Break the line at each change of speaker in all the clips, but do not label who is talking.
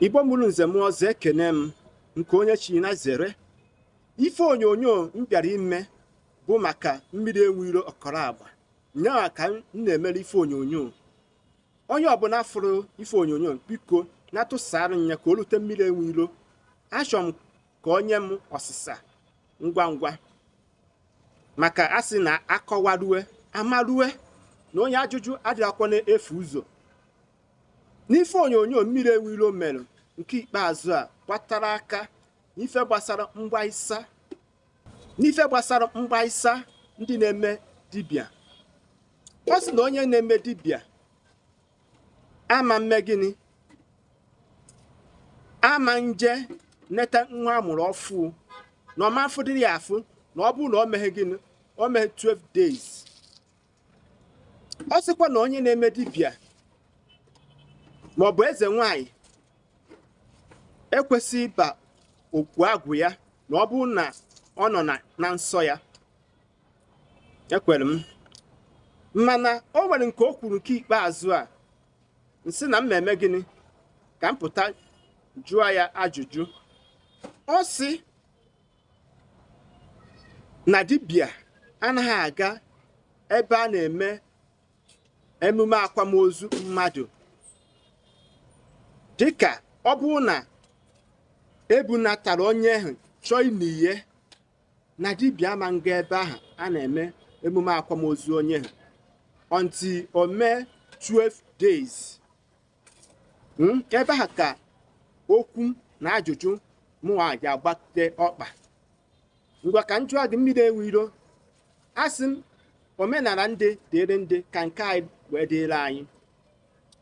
Igbo mụrụ nze m ọzọ, ekene m nke onye chi na zere. Ife onyonyo m bịara ime bụ maka mmiri enwe iro ọkọrọ agba nyaa ka m na-emere ife onyonyo. Onye ọbụla fụrụ ife onyonyo, biko na-atụsara ya ka o rute mmiri enwe iro. Achọrọ m ka onye m ọsịsa ngwa ngwa, maka a sị na akọwarue amarue na onye ajụjụ adịghịkwa na-efu ụzọ. N'ife onyonyo mmiri enwe iro mere nke ikpeazụ a gbatara aka n'ife gbasara mgbaisa, n'ife gbasara mgbaisa ndị na-eme dibịa. Ọ sị na onye na-eme dibịa ama mme gịnị, ama nje neta nwa amụrụ ọfụ na ọma afụdịrị ya afụ, na ọ bụrụ na o meghe gịnị, o meghe 12 days. Ọ sịkwa na onye na-eme dibịa ma ọ bụ eze nwanyị ekwesịghị ịba okwu agwụ ya na ọ bụrụ na ọ nọ na nsọ ya. Ekwere m, mana o nwere nke o kwuru nke ikpeazụ a nsị na m eme gịnị ka m pụta jụọ ya ajụjụ. Ọ sị na dibịa anaghị aga ebe a na-eme emume akwamozu mmadụ, dịka ọ bụrụ na ebunatara onye ahụ chọọ iniye na dibịa ama nga ebe ahụ a na-eme emume akwamozu onye ahụ until o mee 12 days. Ebe ahụ ka okwu na ajụjụ mụnwa ji agbate ọkpa. Ngwa ka m jụọ gị mmiri enwe iro, asị m omenala ndị dịrị ndị ka nke anyị wee dịrị anyị.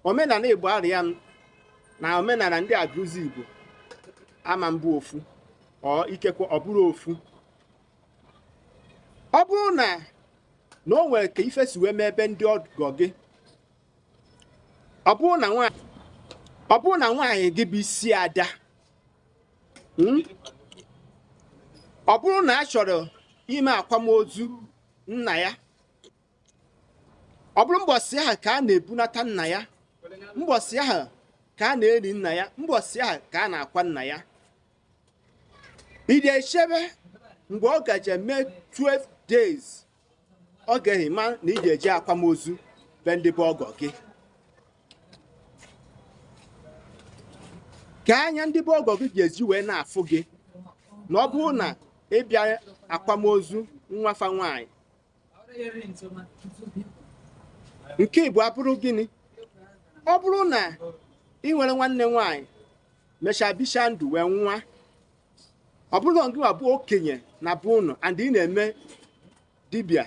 Omenala Igbo arịa m na omenala ndị Agụzi Igbo ama mbụ ofu, ọ ikekwe ọ bụrụ ofu. Ọ bụrụ na o nwere ka ife si wee mee ebe ndị ọgọ gị, ọ bụrụ na nwaanyị gị bụ isi ada, ọ bụrụ na a chọrọ ime akwamozu nna ya, ọ bụrụ mbọsị ahụ ka a na-ebunata nna ya, mbọsị ahụ ka a na-eri nna ya, mbọsị ahụ ka a na-akwa nna ya, ị ga-echebe mgbe ọ gaje mee 12 days ọ ga-ehima na ị ga-eji akwamozu be ndị be ọgọ gị. Ka anya ndị be ọgọ gị ga-eji wee na-afụ gị na ọ bụrụ na ị bịa akwamozu nwafa nwaanyị. Nke Igbo abụrụ gịnị? Ọ bụrụ na ị nwere nwanne nwaanyị mechaa bichaa ndụ wee nwa, ọ bụrụ na gị bụ okenye na be ụnụ and ị na-eme dibịa,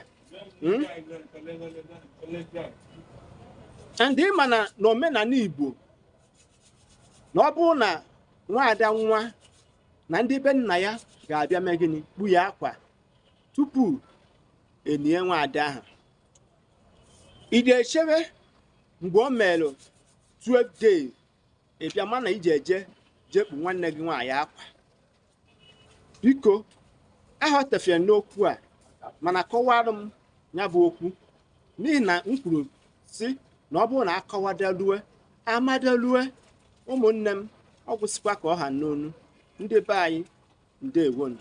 and ị ma na n'omenala Igbo na ọ bụrụ na nwaada nwa na ndị be nna ya ga-abịa mee gịnị, kpu ya akwa tupu enie nwaada ahụ, ị ga-echebe mgbe o merụ 12 days ị bịa ma na iji eje jekpu nwanne gị nwaanyị akwa. Biko aghọtafere n'okwu a, mana kọwara m ya bụ okwu, n'ihi na m kwuru si na ọ bụrụ na akọwadalue amadalue ụmụnne m, ọ gwụsịkwa ka ọ ha n'onu. Ndị be anyị, ndewonu.